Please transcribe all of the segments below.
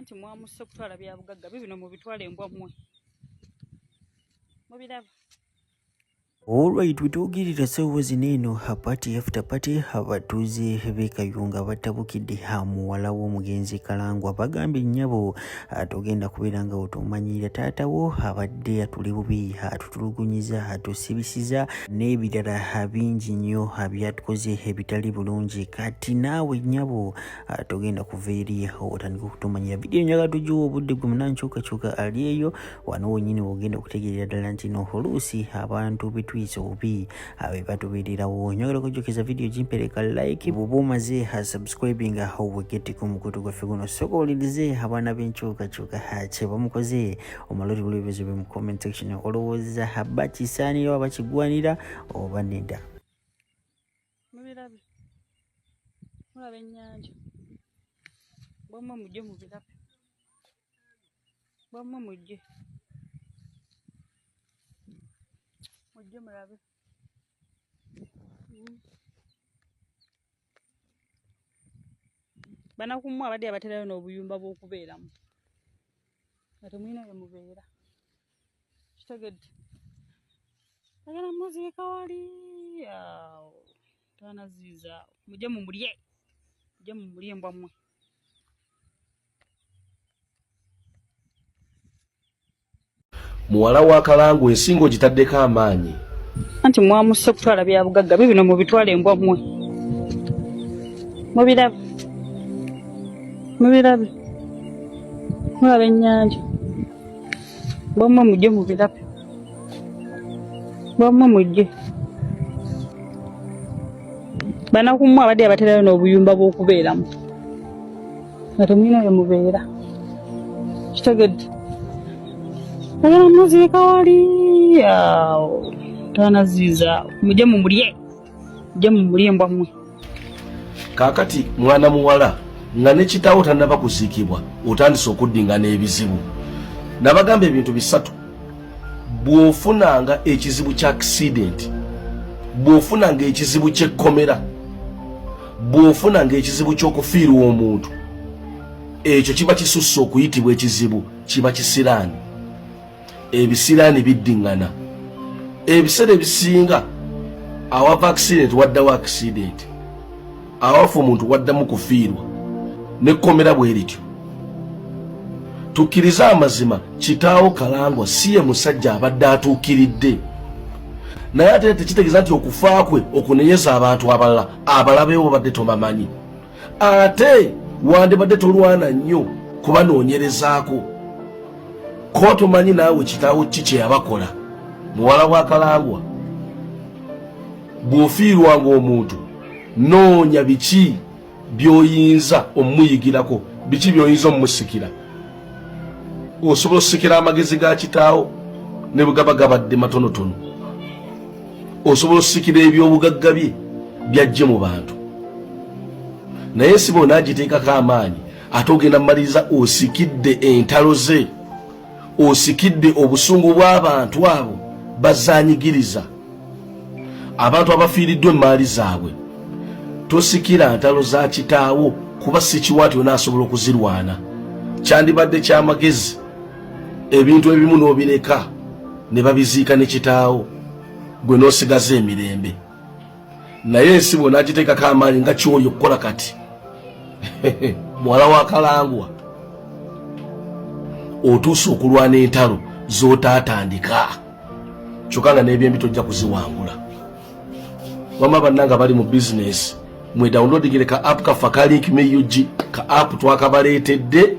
Anti mwamusse kutwala byabugagga bibino mubitwale embwa mmwe. Mubiraba. Alright, wetwogerera ssaawa zino eno party after party, abatuuze b'e Kayunga batabukidde muwala w'omugenzi Kalangwa. Bagambye, nnyabo, togenda kubeera nga otumanyiira, taata wo abadde atuli bubi, atutulugunyiza, atusibisiza n'ebirala bingi nnyo byatukoze ebitali bulungi. Kati naawe nnyabo togenda kuva eri otandika okutumanyira. Vidiyo njaga tugiwa obudde gwe munankyukakyuka ali eyo wano wonyini wogenda okutegeerera ddala nti no oluusi abantu betuyisa obubi be batubeererawo. Njagala okujjukiza, vidiyo gimpereka like bw'oba omaze subscribing, wegetteko omukutu gwaffe guno. Soka owulirize abaana b'enkyukakyuka kye bamukoze, omale otubula ebibuzo bye mu comment section. Olowooza bakisaanira oba bakigwanira oba nedda? Mubirabe. Mulaba ennyanja. Bwamwe mujje mubirabe. Bwamwe mujje. Mujje mulabe. Banakumwe abadde abaterayo n'obuyumba bw'okubeeramu. Nga temulina we mubeera. Kitegedde. Agenda muziika wali awo. Tanaziiza. Mujje mumulye. Mujje mumulye mbwa mmwe. Muwala wa Kalangu, ensingo ogitaddeko amaanyi. Anti mwamusse kutwala byabugagga bibino mubitwale embwa mmwe. Mubiraba. Mubirabe. Mulaba ennyanja. Bwamwe mujje mubirabe. Bwamwe mujje. Banakumwe abadde abaterayo n'obuyumba bw'okubeeramu. Nga temulina we mubeera. Kitegedde. Agenda muziika wali awo. Tanaziiza. Mujje mumulye. Mujje mumulye embwa mmwe. Kaakati mwana muwala, nga ne kitaawo tannaba kuziikibwa, otandise okuddingana ebizibu. Nabagamba ebintu bisatu: bw'ofunanga ekizibu kya accident, bw'ofunanga ekizibu ky'ekkomera, bw'ofunanga ekizibu ky'okufiirwa omuntu, ekyo kiba kisusse okuyitibwa ekizibu, kiba kisiraani. Ebisiraani biddiŋŋana. Ebiseera ebisinga awava accident waddawo accident, awafa omuntu waddamu kufiirwa, nekkomera bwe lityo. Tukkirize amazima, kitaawo Kalangwa si ye musajja abadde atuukiridde, naye ate tekitegeeza nti okufa kwe okunenyeza abantu abalala abalabewo babadde tobamanyi. Ate wandibadde tolwana nnyo kubanoonyerezaako ko tomanyi naawe kitaawo ki kye yabakola. Muwala wa Kalangwa, bw'ofiirwanga omuntu, noonya biki by'oyinza omuyigirako, biki by'oyinza omusikira. Osobola osikira amagezi ga kitaawo ne bwe gaba gabadde matonotono, osobola osikira ebyobugagga bye byajje mu bantu, naye si bona agiteekako amaanyi ate ogenda mumaliriza osikidde entalo ze, osikidde obusungu bw'abantu abo bazanyigiriza abantu abafiiriddwa emaali zaabwe. Tosikira ntalo za kitaawo kuba si kiwaati yona asobola okuzirwana. Kyandibadde kyamagezi ebintu ebimu n'obireka ne babiziika ne kitaawo, gwe n'osigaza emirembe. Naye ensi bw'onaagiteekako amaanyi nga kyoli okukola kati, muwala wa Kalangwa, otuuse okulwana entalo z'otaatandika, kyokka nga n'ebyembi tojja kuziwangula. Wamma bannanga bali mu bizinesi, mwe downloadingire ka app kaffe ka Link Me UG. Ka app twakabaleetedde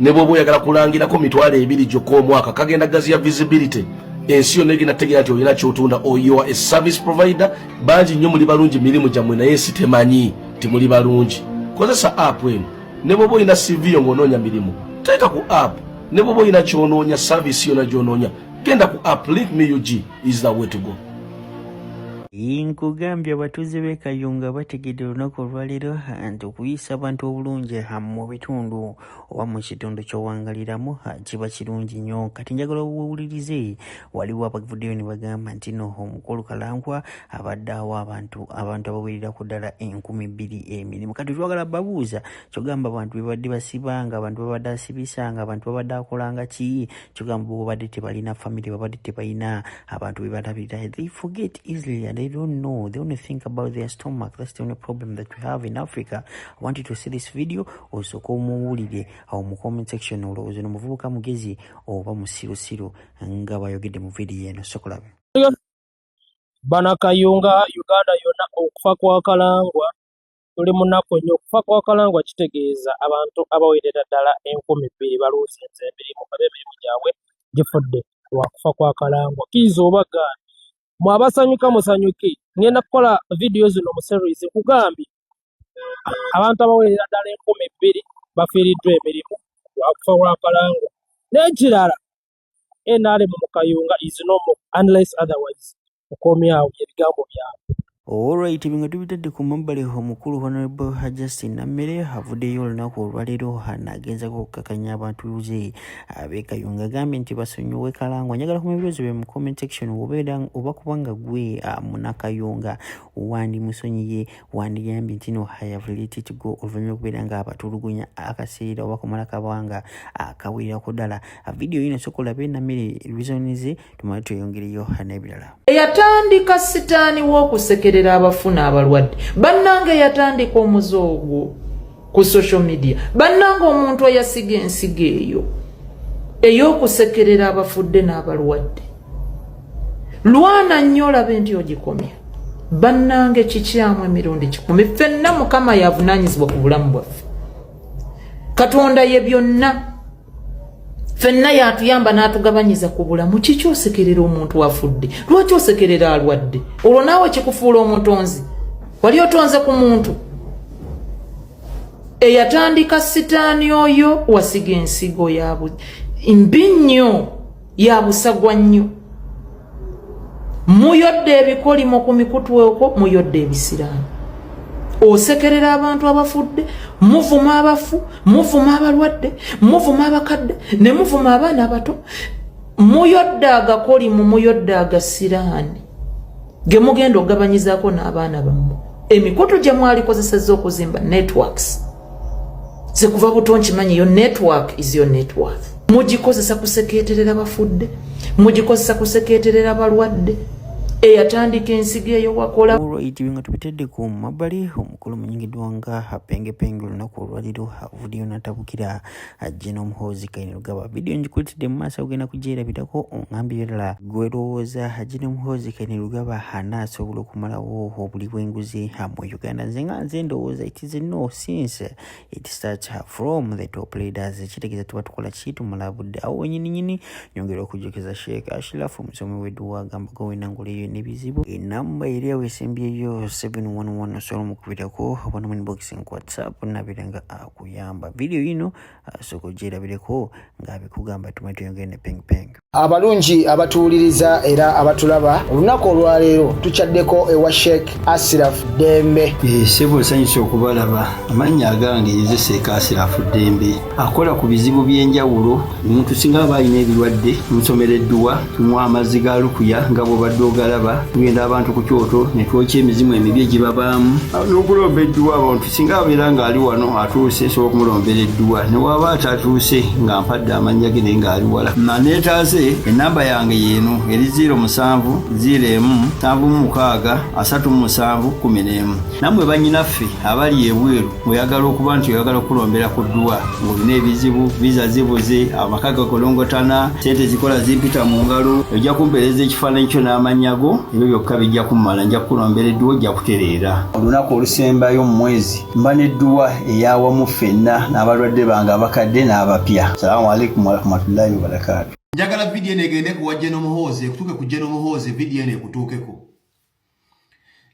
ne bw'oba oyagala kulangirako 20,000 gyokka omwaka, kagenda gaziya visibility, ensi yonna egenda tegeera nti olina kyotunda or you are a service provider. Bangi nnyo muli balungi mirimu gyammwe, naye ensi temanyi nti muli balungi. Kozesa app eno. Ne bw'oba olina CV yo ng'onoonya mirimu, teeka ku app. Ne bw'oba olina kyonoonya, service yonna gy'onoonya, genda ku app. Link Me UG is the way to go. Nkugambye, abatuuze b'e Kayunga bategedde olunaku olwaleero nti okuyisa abantu obulungi mu bitundu oba mu kitundu ky'owangaliramu kiba kirungi nnyo. Kati njagala owulirize, waliwo abavuddeyo ne bagamba nti no omukulu Kalangwa abadde awa abantu abawererako ddala 2000 emirimu. Kati twagala babuuza, kyogamba abantu bebadde basiba, nga abantu babadde asibisa, nga abantu babadde akolanga ki? Kyogamba babadde tebalina family, babadde tebalina abantu bebalabirira? They forget easily and they don't know, they only think about their stomach. That's the only problem that we have in Africa. I want you to see this video, osooka omuwulire awo mu comment section. Olowooza ono muvubuka mugezi oba musirusiru nga bayogedde mu vidiyo eno? Sokolabe. Banakayunga, Uganda yonna, okufa kwa Kalangwa tuli munaku nnyo. Okufa kwa Kalangwa kitegeeza abantu abawerera ddala 2000 baluuzinze emirimu oba emirimu gyabwe gifudde lwakufa kwa Kalangwa. Kkiriza oba gaana, mwe abasanyuka musanyuke. Ngenda kukola vidiyo zino mu series. Nkugambye, abantu abawerera ddala 2000 bafiiriddwa emirimu lwakufa kwa Kalangwa. N'ekirala, NRM mu Kayunga is no more unless otherwise. Okomyawo ebigambo byabwe. Alright, bino tubitadde ku mabbali. Omukulu Honorable Justin Nammere avuddeyo olunaku olwaleero n'agenzako okukakanya abatuuze ab'e Kayunga, agambye nti basonyiwe Kalangwa. Njagala kumanya ebirowoozo bye mu comment section. Obeera oba kubanga gwe munakayunga, wandimusonyiye, wandigambye nti no, I have let it go, oluvannyuma okubeera nga abatulugunya akaseera oba kumala kabanga akawererako ddala? Vidiyo yino sokola olabe Nammere reasons, tumale tweyongereyo n'ebirala. Eyatandika sitaani w'okusekerera abafu n'abalwadde, bannange, eyatandika omuze ogwo ku social media, bannange, omuntu eyasiga ensigo eyo ey'okusekerera abafudde n'abalwadde, lwana nnyo olabe nti ogikomya. Bannange, kikyamu emirundi 1,000. Ffenna Mukama yavunaanyizibwa ku bulamu bwaffe. Katonda ye byonna, ffenna yatuyamba n'atugabanyiza ku bulamu. Kiki osekerera omuntu afudde? Lwaki osekerera alwadde? Olwo naawe kikufuula omutonzi? Wali otonze ku muntu eyatandika sitaani oyo? Wasiga ensigo ya mbi nnyo, ya busagwa nnyo. Muyodde ebikolimo ku mikutu okwo, muyodde ebisiraani. Osekerera abantu abafudde, muvuma abafu, muvuma abalwadde, muvuma abakadde, ne muvuma abaana abato. Muyodde agakolimu, muyodde agasiraani ge mugenda okugabanyizaako n'abaana bammwe. Emikutu gye mwalikozesezza okuzimba networks ze, kuva buto nkimanyi, your network is your net worth. Mugikozesa kuseketerera bafudde, mugikozesa kuseketerera balwadde. Eyatandika ensigo eyo wakola. Alright, nga tubitadde ku mabbali, omukulu munyingiddwa nga Pengepenge olunaku olwaliro avuddeyo n'atabukira General Muhoozi Kainerugaba. Vidiyo ngikuletedde mu maaso, ogenda kugyerabirako oŋambye birala. Gwe lowooza General Muhoozi Kainerugaba anaasobola okumalawo obuli bw'enguzi mu Uganda? Nze nga nze ndowooza it is no, since it starts from the top leaders. Kitegeeza tuba tukola ki? Tumulabudde awo wenyininyini. Nyongera okujjukiza Sheikh Ashraf, omusomi w'edduwa, agamba gowena nguleyo n'ebizibu, enamba eri awo esembyeyo 711, osobola omukubirako oba nomu inbox ku WhatsApp, nabeera nga akuyamba. Vidiyo yino sooka ogyerabireko ng'abikugamba, tumale tweyongere ne Peng Peng. Abalungi abatuwuliriza era abatulaba, olunaku olwaleero tukyaddeko ewa Sheikh Asiraf Ddembe. Ssebo, nsanyusa okubalaba. Amannya agange nze Sheikh Asirafu Ddembe, akola ku bizibu by'enjawulo. Omuntu singa aba alina ebirwadde, tumusomera edduwa, tumuwa amazzi ga lukuya nga bw'obadde ogalaba. Tugenda abantu ku kyoto ne twokya emizimu emibi egibabaamu n'okulomba edduwa. Abantu singa abeera ng'ali wano atuuse, nsobola okumulombera edduwa, ne waba atatuuse nga mpadde amannya ge naye ng'ali wala naneetaase. Enamba yange yeeno eri 07 01 76 37 11. Nammwe bannyinaffe abali ebweru, oyagala okuba nti oyagala okulombera ku dduwa ng'olina ebizibu, visa zibuze, amaka gakolongotana, sente zikola zimpita mu ngalo, ojja kumpeereza ekifaananyi kyo n'amannya go, ebyo byokka bijja kummala, nja kukulombera edduwa, ojja kutereera. Olunaku olusembayo mu mwezi mba n'edduwa eyawamu ffenna n'abalwadde bange abakadde n'abapya. Salaamu alaikum warahmatullahi wabarakaatu. Njagala vidiyo eno egende kuwa General Muhoozi, ekutuuke ku General Muhoozi. Vidiyo eno ekutuukeko,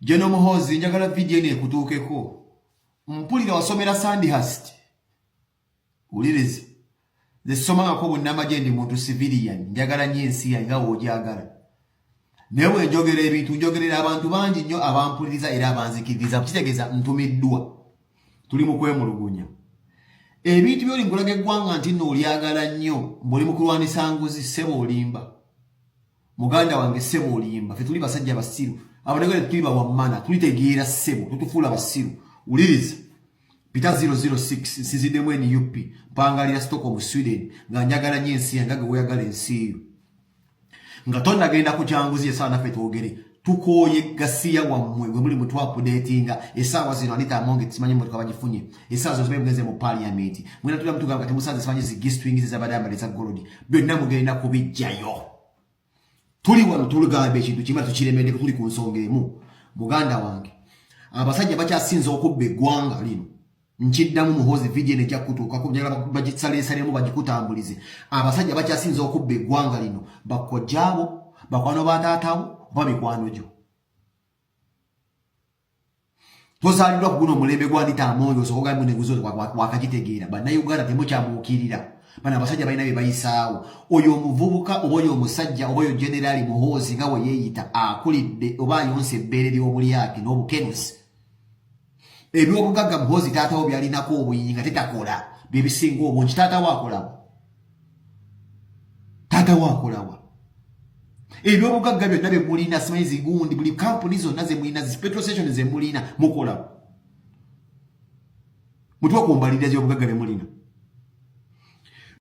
General Muhoozi. Njagala vidiyo eno ekutuukeko. Mpulira wasomera Sandhurst. Wuliriza, nze sisomangako bunnamagye, ndi muntu civilian. Njagala nnyo ensi yange nga woojagala. Naye bwe njogera ebintu, njogerera abantu bangi nnyo abampuliriza era abanzikiriza. Kitegeeza ntumiddwa. Tuli mu kwemulugunya. Ebintu by'oli mukulaga eggwanga nti nno olyagala nnyo, mbw'oli mu kulwanisa nguzi, ssebo olimba. Muganda wange, ssebo olimba. Ffe tuli basajja basiru. Abanagale tuli bawammana, tulitegeera ssebo, tutufuula basiru. Wuliriza. Peter 006 nsiziddemu NUP, mpangalira Stockholm, Sweden, nga njagala nnyo ensi yange nga weyagala ensi yo. Nga tonnagenda ku kyanguzi, essaawa naffe twogere. Tukooye gasiya wammwe bwe muli mutwapudeetinga essaawa zino. Anita Amonge, simanyi mmotoka bagifunye essaawa zino, simanyi mugenze mu parliament, mwena tulira mutugamba kati musanze simanyi zi G-strings ezabadde ayambadde eza gold, byonna mugenda kubijjayo. Tuli wano tulugamba ekintu kimu, tukiremeddeko, tuli ku nsonga emu. Muganda wange, abasajja bakyasinza okubba eggwanga lino, nkiddamu, Muhoozi, vidiyo eno ejja kutuukako, njagala bagisaleesalemu bagikutambulize. Abasajja bakyasinza okubba eggwanga lino bakojjaabo, bakwano ba taatawo oba mikwano gyo. Tozaaliddwa ku guno omulembe gwa Anita Amongi osooka ogambe neguzo wakagitegeera. Bannayuganda temukyamuukirira bano abasajja, balina bye bayisaawo. Oyo omuvubuka oba oyo omusajja oba oyo Generaali Muhoozi nga we yeeyita akulidde oba ayonsa ebbeere ly'obulyake n'obukenusi. Ebyobugagga Muhoozi taatawo byalinako obuyinyi nga tetakola bye bisinga obungi. Taatawo akolawa? Taatawo akolawa? Ebyobugagga byonna bye mulina, simanyi zigundi, buli kampuni zonna ze mulina, zi petrol station ze mulina, mukolawa? Mutuwa ku mbalirira z'obugagga bye mulina.